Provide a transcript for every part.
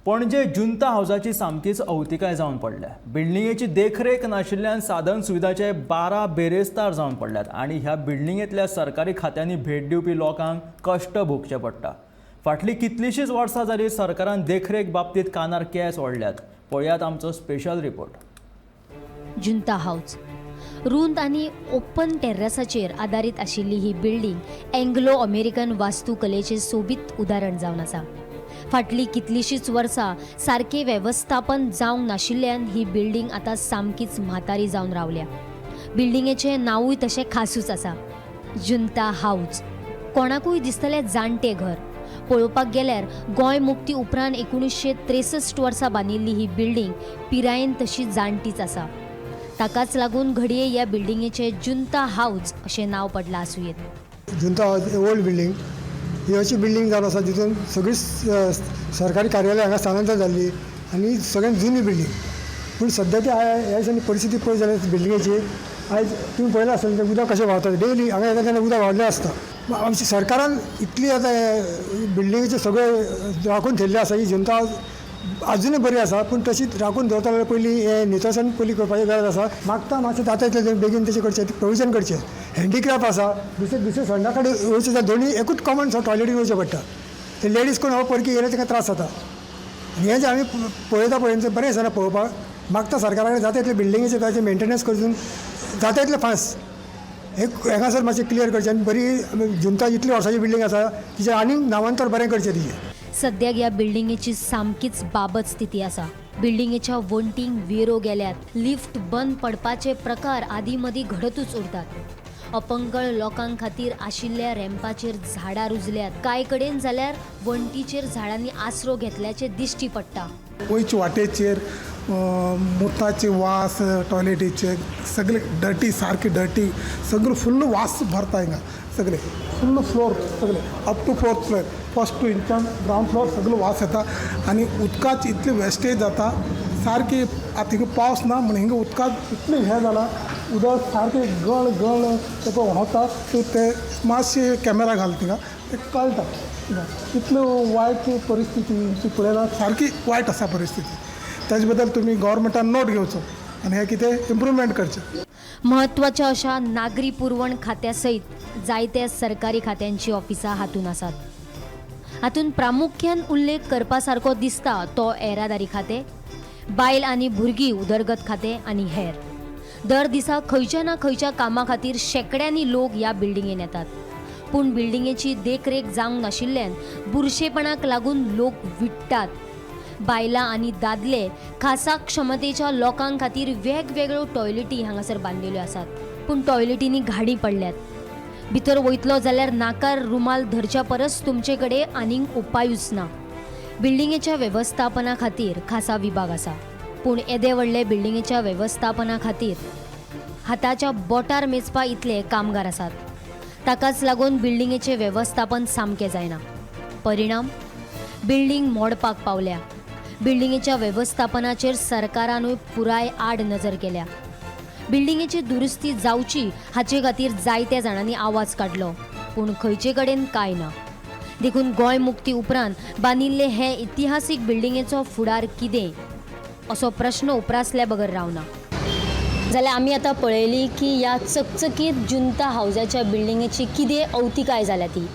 पणजे जुंता हावजाची सामकीच अवतिकाय जावन पडल्या. बिल्डिंगेची देखरेख नाशिल्ल्यान साधन सुविधाचे 12 बेरेस्तार जावन पडल्यात आनी ह्या बिल्डिंगेंतल्या सरकारी खात्यांनी भेट दिवपी लोकांक कश्ट भोगचे पडटा. फाटलीं कितलींशींच वर्सां जाली सरकारान देखरेख बाबतींत कानार केंस ओडल्यात. पळयात आमचो स्पेशल रिपोर्ट. जुंता हाऊस रुंद आनी ओपन टेर्रसाचेर आदारीत आशिल्ली ही बिल्डिंग अँग्लो अमेरिकन वास्तुकलेचें सोबीत उदाहरण जावन आसा. फाटलीं कितलींशींच वर्सां सारकें वेवस्थापन जावंक नाशिल्ल्यान ही बिल्डिंग आतां सामकीच म्हातारी जावन रावल्या. बिल्डिंगेचें नांवूय तशें खासूच आसा, जुंता हाऊस. कोणाकूय दिसतलें जाणटें घर. पळोवपाक गेल्यार गोंय मुक्ती उपरांत 1963 वर्सा बांदिल्ली ही बिल्डिंग पिरायेन तशी जाणटीच आसा. ताकाच लागून घडये ह्या बिल्डिंगेचें जुंता हाऊस अशें नांव पडलां आसुंयेत. जुंता हाऊस ओल्ड बिल्डींग ही अशी बिल्डींग जावन आसा जितून सगळीं सरकारी कार्यालय हांगा स्थानांतर जाल्ली आनी सगळ्यात जुनी बिल्डींग. पूण सद्या ती ह्या दिसांनी परिस्थिती पळयत जाल्यार बिल्डिंगेची आयज तुमी पळयलां आसतलें तें उदक कशें व्हांवता. डेली हांगा येता तेन्ना उदक व्हांवलें आसता. आमच्या सरकारान इतली आतां बिल्डिंगेचे सगळे राखून थेयल्लें आसा. ही जुंता हाऊस आजुनूय बरी आसा, पूण तशीच राखून दवरता जाल्यार पयलीं हें नितळसाण पयलीं करपाची गरज आसा. मागता मातशें जाता तितलें बेगीन तशें करचें, प्रोविजन करचें. हँडिक्राफ्ट आसा, दुसरे दुसरे संडा कडेन वयचें जाल्यार दोनी एकूच कॉमन टॉयलेटीन वयचें पडटा. ते लेडीज कोण हो परकी येयले तांकां त्रास जाता. आनी हें जें आमी पळयता पळय बरें दिसना पळोवपाक. मागता सरकारा कडेन जाता तितलें बिल्डिंगेचें ताचें मेन्टेनन्स करून जाता तितलें फास्ट एक हांगासर मातशें क्लियर करचें आनी बरी जुंता इतली वर्सांची बिल्डींग आसा तिचें आनीक नामांतर बरें करचें तिचें. सद्याक ह्या बिल्डिंगेची सामकीच बाबत स्थिती आसा. बिल्डिंगेच्या वण्टींक वेरो गेल्यात, लिफ्ट बंद पडपाचे प्रकार आदीं मदीं घडतूच उरतात. अपंगळ लोकां खातीर आशिल्ल्या रॅम्पाचेर झाडां रुजल्यात, कांय कडेन जाल्यार वण्टीचेर झाडांनी आसरो घेतल्याचें दिश्टी पडटा. वयचे वाटेचेर मुताचे वास, टॉयलेटीचे सगळे डर्टी, सारके डर्टी, सगळे फुल्ल वास भरता हिंगा. सगळे फुल्ल फ्लोर, सगळे up to fourth floor, first to इंचान ground floor सगळो वास येता आनी उदकाची इतली वेस्टेज जाता सारकी. आतां हिंगा पावस ना म्हण हिंगा उदकाक इतलें हें जालां, उदक सारकें गळ गळ तें पळय व्हांवता. ते मातशे कॅमेरा घाल थिंगा, ते कळटा इतल्यो वायट परिस्थिती पळयल्यार सारकी वायट आसा परिस्थिती. ताजे बद्दल तुमी गव्हर्मेंटान नोट घेवचो आनी हें कितें इम्प्रुवमेंट करचें. म्हत्वाच्या अशा नागरी पुरवण खात्या सयत जायत्या सरकारी खात्यांची ऑफिसां हातूंत आसात. हातूंत प्रामुख्यान उल्लेख करपा सारको दिसता तो येरादारी खातें, बायल आनी भुरगीं उदरगत खातें आनी हेर. दर दिसा खंयच्या ना खंयच्या कामा खातीर शेंकड्यांनी लोक ह्या बिल्डिंगेन येतात, पूण बिल्डिंगेची देखरेख जावंक नाशिल्ल्यान बुरशेपणाक लागून लोक विट्टात. बायलां आनी दादले खासा क्षमतेच्या लोकां खातीर वेगवेगळ्यो टॉयलेटी हांगासर बांदिल्ल्यो आसात, पूण टॉयलेटींनी घाणी पडल्यात. भितर वयतलो जाल्यार नाकार रुमाल धरच्या परस तुमचे कडेन आनीक उपायूच ना. बिल्डिंगेच्या वेवस्थापना खातीर खासा विभाग आसा, पूण येदे व्हडले बिल्डिंगेच्या वेवस्थापना खातीर हाताच्या बोटार मेजपा इतले कामगार आसात. ताकाच लागून बिल्डिंगेचें वेवस्थापन सामकें जायना. परिणाम, बिल्डिंग मोडपाक पावल्या. बिल्डिंगेच्या वेवस्थापनाचेर सरकारानूय पुराय आड नजर केल्या. बिल्डिंगेची दुरुस्ती जावची हाचे खातीर जायत्या जाणांनी आवाज काडलो, पूण खंयचे कडेन कांय ना. देखून गोंय मुक्ती उपरांत बांदिल्ले हे इतिहासीक बिल्डिंगेचो फुडार कितें असो प्रश्न उप्रासल्या बगर रावना. जाल्यार आमी आतां पळयली की ह्या चकचकीत जुंता हावजाच्या बिल्डिंगेची कितें अवतिकाय जाल्या ती.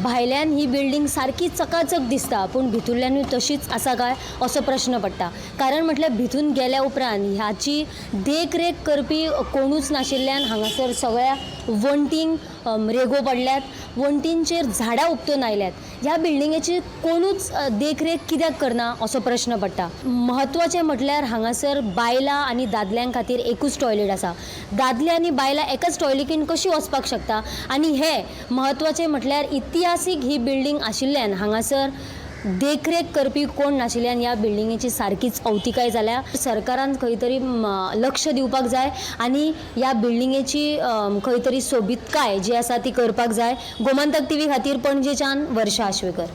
भायल्यान ही बिल्डींग सारकी चकाचक दिसता, पूण भितुरल्यानूय तशीच आसा काय असो प्रश्न पडटा. कारण म्हटल्यार भितून गेल्या उपरांत ह्याची देखरेख करपी कोणूच नाशिल्ल्यान हांगासर सगळ्या वण्टींक रेगो पडल्यात, वण्टींचेर झाडां उपटून आयल्यात. ह्या बिल्डिंगेची कोणूच देखरेख कित्याक करना असो प्रश्न पडटा. म्हत्वाचें म्हटल्यार हांगासर बायलां आनी दादल्यां खातीर एकूच टॉयलेट आसा. दादले आनी बायलां एकाच टॉयलेटीन कशीं वचपाक शकता? आनी हें म्हत्वाचें म्हटल्यार इतिहासीक ही बिल्डींग आशिल्ल्यान हांगासर देखरेख करपी कोण नाशिल्ल्यान ह्या बिल्डिंगेची सारकीच अवतिकाय जाल्या. सरकारान खंय तरी लक्ष दिवपाक जाय आनी ह्या बिल्डिंगेची खंय तरी सोबीतकाय जी आसा ती करपाक जाय. गोमंतक टीव्ही खातीर पणजेच्यान वर्षा आश्वेकर.